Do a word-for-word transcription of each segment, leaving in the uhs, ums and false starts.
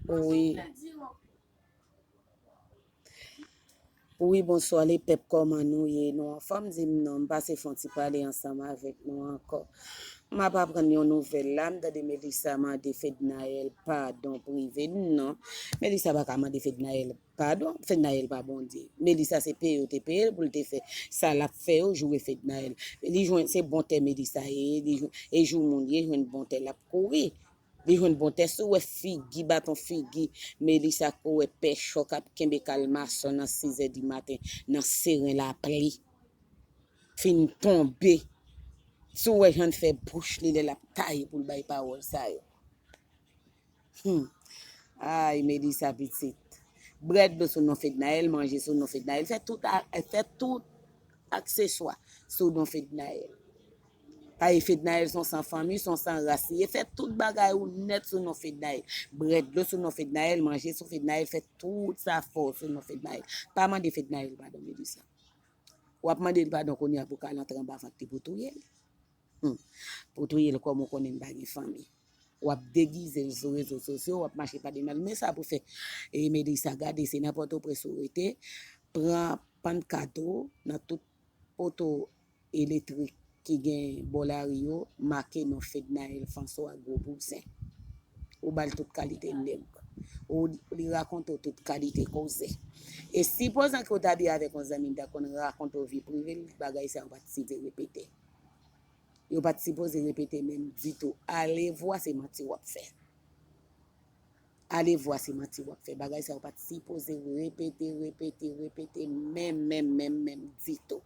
Wi. Wi, bonswa lepèp, kòman nou ye? Nou anfòm? Di m non, m pase fè yon ti pale ansanm avèk nou ankò. M ap aprann yon nouvèl la, m tande Melissa mande Fednaelle padon prive. Non, Melissa pa ka mande Fednaelle padon, Fednaelle pa Bondye. Melissa se peye yo te peye l pou l te fè sa l ap fè yo, joure Fednaelle. Li jwenn, se bon tè Melissa ye, li jwenn, e jou moun ye, jwenn bon tè l ap kouri. Li jwenn bon tè, si w wè figi, baton figi Melissa, ke w wè pè chòk ap kenbe kalmason nan sizè di maten, nan seren lapli, fin tonbe. Si w wè jan l fè bouch li lè l ap taye pou l bay pawòl sa yo. Hmm. Ay, Melissa pitit. Bwè dlo sou non Fednaelle, manje sou non Fednaelle. Fè tout, a- fè tout akseswa sou non Fednaelle. Paske Fednaelle se yon san fanmi, se yon san ras li ye. Fè tout bagay ou nèt sou non Fednaelle. Bwè dlo sou non Fednaelle, manje sou Fednaelle, fè tout sa fè w sou non Fednaelle. Pa mande Fednaelle padon, Melissa. W ap mande l padon kounye a pou k al antre anba vant li pou touye l. Hmm. Pou touye l kòm ou konnen l pa gen fanmi. W ap degize l sou rezo sosyo, w ap mache pa de mal. Men sa pou fè, e Melissa, gade, se nan Pòtoprens ou rete, pran pann kato nan tout poto elektrik ki gen bò lari yo, make non Fednaelle François gwo bouzen. Ou ba l tout kalite nèg. Ou li rakonte w tout kalite koze. E sipozan ke w ta byen avèk yon zanmi, l ta konn rakonte w vi prive l, bagay sa yo pa t sipoze repete. Yo pa t sipoze repete menm ditou. Alevwa se manti w ap fè. Alevwa se manti w ap fè. Bagay sa yo pa t sipoze repete, repete, repete, menm, menm, menm, menm ditou.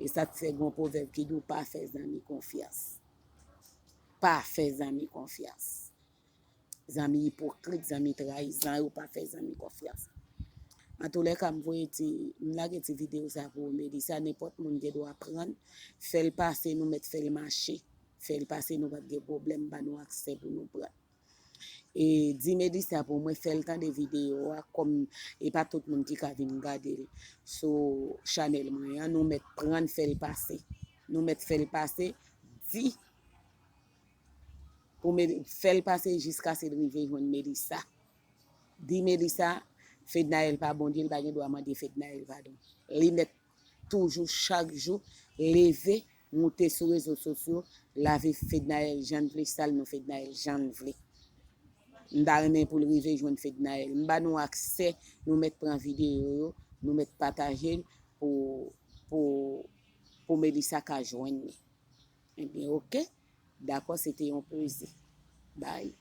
E sa k fè gen yon pwovèb ki di w pa fè zanmi konfyans. Pa fè zanmi konfyans. Zanmi ipokrit, zanmi trayizan, yo pa fè zanmi konfyans. Antoulèka, m voye ti, m lage ti videyo sa pou ou, Melissa, nenpòt moun gen dwa pran l, fè l pase, nou mèt fè l mache. Fè l pase, nou p ap gen pwoblèm, ba nou aksè pou nou pran l. E di Melissa pou mwen fè l tande videyo a, kòm e pa tout moun ki ka vin gade l sou chanèl mwen an, nou mèt pran l fè l pase. Nou mèt fè l pase, di pou Mel- fè l pase jiskaske l rive jwenn Melissa. Di Melissa, Fednaelle pa Bondye, l pa gen dwa mande Fednaelle padon. Li mèt toujou, chak jou, leve, moute sou rezo sosyo, lave Fednaelle jan l vle, sal non Fednaelle jan l vle. M ta renmen pou l rive jwenn Fednaelle. M ba nou aksè, nou mèt pran videyo yo, nou mèt pataje l pou, pou, pou Melissa ka jwenn li. Ebyen, oke. Dakò, se te yon plezi. Bye.